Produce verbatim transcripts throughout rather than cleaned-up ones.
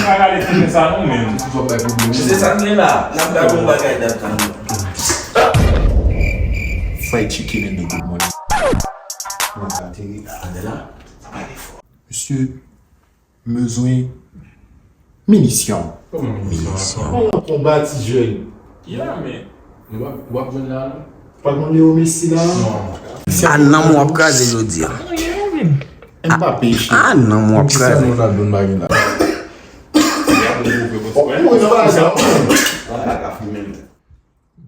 Pa rale ti chen sa non, men. Ou pap bay pwoblèm. Se sa k gen la. N ap gade yon bagay dat tann. Fried chicken in the good morning. Mwen ateri. Tande la. Sa pale fò. Misye bezwen minisyon. Kòman minisyon? Kòman konba ti jèn? Ya, men. Ou ap jwenn la non? Pa t konn Leo Messi la? Non. A nanm w ap kraze jodi a. Mbappe. A nanm w ap kraze. Cristiano Ronaldo n pa gen la. Ou nan bagay sa.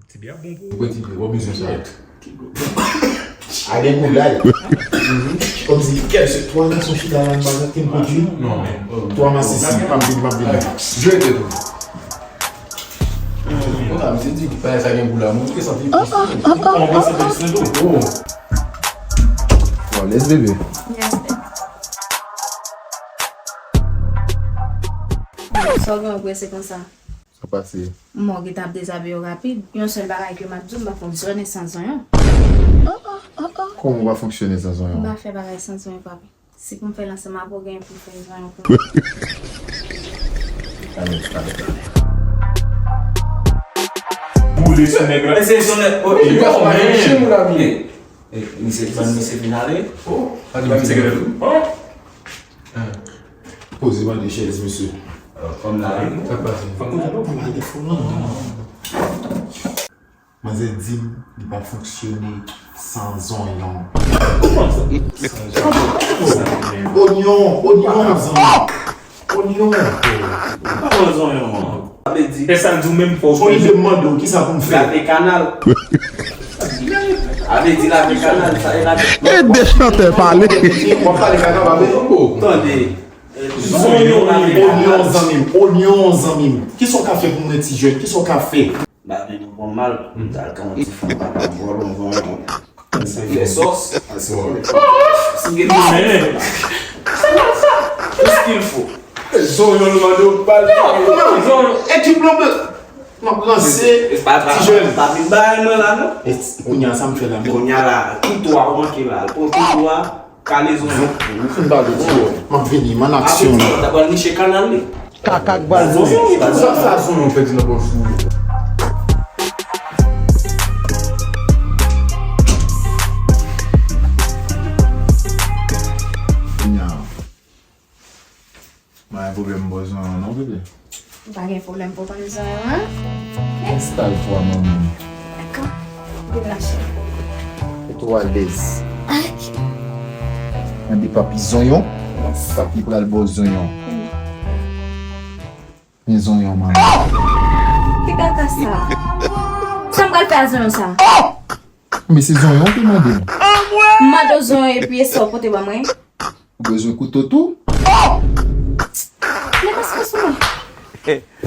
Ti byen bon pou ou. Ou bezwen sa. A gen goulay. Kòmsi kèl se twa gason chita la nan bagay ki pwodui. Twa masisi. M ap vini, m ap vini. Jwe te tou. Konsa, misye di bagay sa gen gou la, mwen te santi plis. Mwen panse plis tou. Bon, lès bebe. Sa w gen w prese konsa? Sa pase? Mwen gentan ap dezabiye w rapid. Yon sèl bagay ke m ap di w, m pa fonksyone san zonyon. Kòman w pa fonksyone san zonyon? M pa fè bagay san zonyon, papi. Si pou m fè l ansanm avè w, genyen pou m fè zonyon pou mwen. Boule sou nèg la. E se zonyon. Wi, non, men. Misye, misye fin ale. Oh, misye gen tou. Poze mande chèz, mesye. Kòm la, wi. Sa k pase? Manzè di m li pa fonksyone san zonyon. Onyon, onyon, zanmi. Onyon. Kòman zonyon an? Sa vle di. E sa l di w menm fò w. Fò li te mande w kisa pou m fè. Lave kanal. Sa vle di lave kanal, sa e lave. E de chantè pale. W ap pale kaka, pa bezwen. Tande. Zonyon, onyon, zanmi m. Onyon, zanmi m. Kisa w ka fè pou mwen, ti jèn? Kisa w ka fè? Ba vin nou pran mal, m t al ka yon ti fanm papa m vòlò, m vòlò. Fè sòs. Si gen men. Tout ce qu'il faut. Zonyon, nou mande w pale. Ekip lan, m ap ranse. Ti jèn. Pa vin bagay mwen la non. Kounye a sa m fè la. Kounye a la, kouto a ou manke la. Al pran kouto a. Kale zonyon. Ou fin pale ti bò. M ap vini, m ann aksyon la. Apre ti bò, ta pral niche kanal li. Kaka k pral zonyon. Sa, sa zonyon pèdi nan bòl fou yo. Kounye a. M pa gen pwoblèm bò zonyon non, bebe. Ou pa gen pwoblèm pou bann zonyon an? Installe-toi, mon ami. Dakò. Vin la, cheri. Mete w alèz. Ok. Mande papi zonyon. Papi pral ba w zonyon. Men zonyon, manman. Ki kaka sa? Sa m pral fè a zonyon sa? Men se zonyon ou te mande m. M mande w zonyon epi e sa w pote ban mwen? Ou bezwen kouto tou? Men paske sou mwen.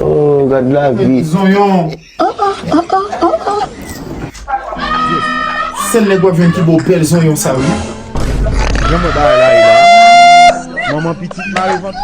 Oh, gad lavi. Zonyon. Sèl nèg w ap jwenn ki ba w bèl zonyon sa wi. Jan mwen bagay la ye la. Manman pitit mare vant.